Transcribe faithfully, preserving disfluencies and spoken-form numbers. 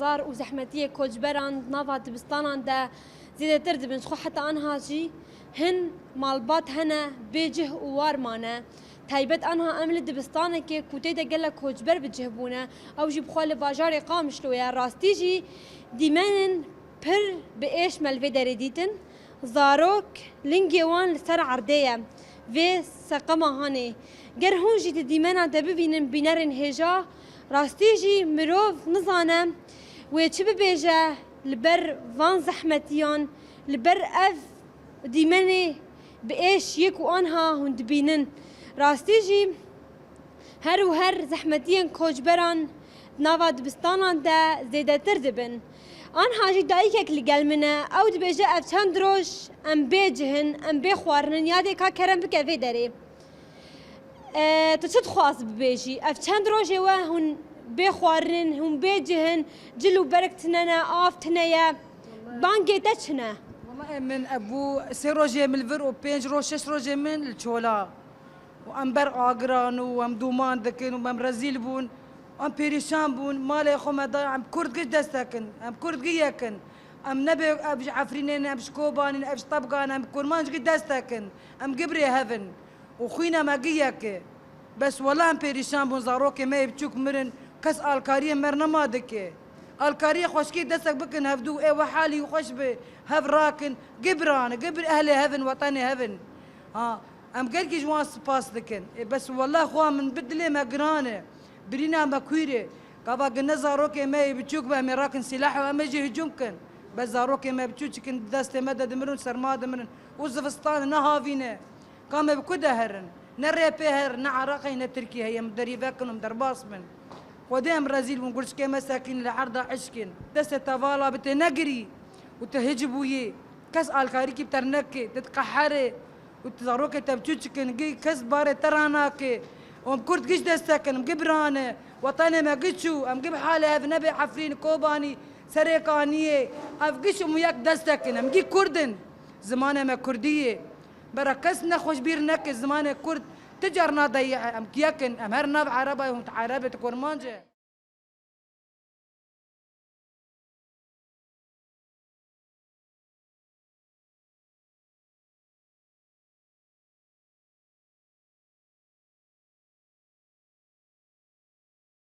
Zar û zehmetiyê koçberan di nava dibistanan de zêdetir dibin. Ji xwe heta anha jî hin malbat hene bê cih û war mane. Taybet anha em li dibistanekê ku tê de gelek koçber bi cih bûne. Ew jî bi xwe li bajarê Qamişlo ye. Rastî jî dîmenên pir bi êş me li vê derê dîtin. Zarok lingê wan li ser erdê ye. Vê seqema hanê. Ger hûn jî di dîmena de bibînin bînerên hêja, rastî jî mirov nizane wê çi bibêje li ber van zehmetiyan, li ber ev dîmenê bi êş yê ku anha hûn dibînin. Rastî jî her û her zehmetiyên koçberan di nava dibistanan de zêdetir dibin. Anha jî dayikek li gel min e, ew dibêje ev çend roj em bê cih in, em bê xwarin in, yadê ka kerem bike vê derê. E, tu çi dixwaz bibêjî? Ev çend rojê we hûn bê xwarin in, hûn bê cih in, cil û berg tine ne, av tine ye. Bangê te çi ne? Wela min ev bû sê rojê min li vir û pênc roj, şeş rojê min li çola. Û em ber agiran û em dûman dikin û em rezîl bûn. Em perîşan bûn. Malê xwe me da, em kurd giş destekin. Em kurd gi yekin. Em nebê ev ji Efrînê ne, ev ji Kobanî ne, ev ji Tebgan, em kurmanc gi destekin. Em gi birê hev in. Û xwîna me gi yek e. Bes wela em perîşan bûn, zarokê me yê biçûk mirin, kes alkariyê me re nema dike. Alkariyê xweşkê destek bikin hevdû, ê we halî xweş bi, hev rakin, gi birane, gi bir ehlê hev in, wetenê hev in. Ha, em gelkî ji wan spas dikin. Ê bes wela xwe min bi dilê me giran e. Birîna me kûr e. Gava gine zarokê me yê biçûk be, em ê rakin sîlah û em ê jî hicûm kin. Bes zarokê me biçûk çikin di destê me de dimirin, ser ma dimirin. Û zivistan e, ne havîn e. Ka me bi ku de herin? Ne rê pê her, ne Iraqê, ne Tirkî heye, em derî vekin, em derbas bin. Xwedê em rezîl bûn, gurçikê me sekîn li erda eşkin. Destê te vala bi tê negirî û tu hic bûyî. Kes alkarîkî bi te neke, tu diqeherê û tu zarokê te biçûçik in, gi kes barê te ranake. Û em kurd giş destekin, em gi birane. Wetanê me gi çû, em gi bi halê hev nebe Efrîn, Kobanî, Serêkaniyê. Ev giş û yek destekin, em gi kurd in. Zimanê me kurdî ye. Bera kes nexweş bîr neke zimanê kurd ti car nadeye, em yek in, em her nav ereba ye, hûn erebê, tu kurmanc e.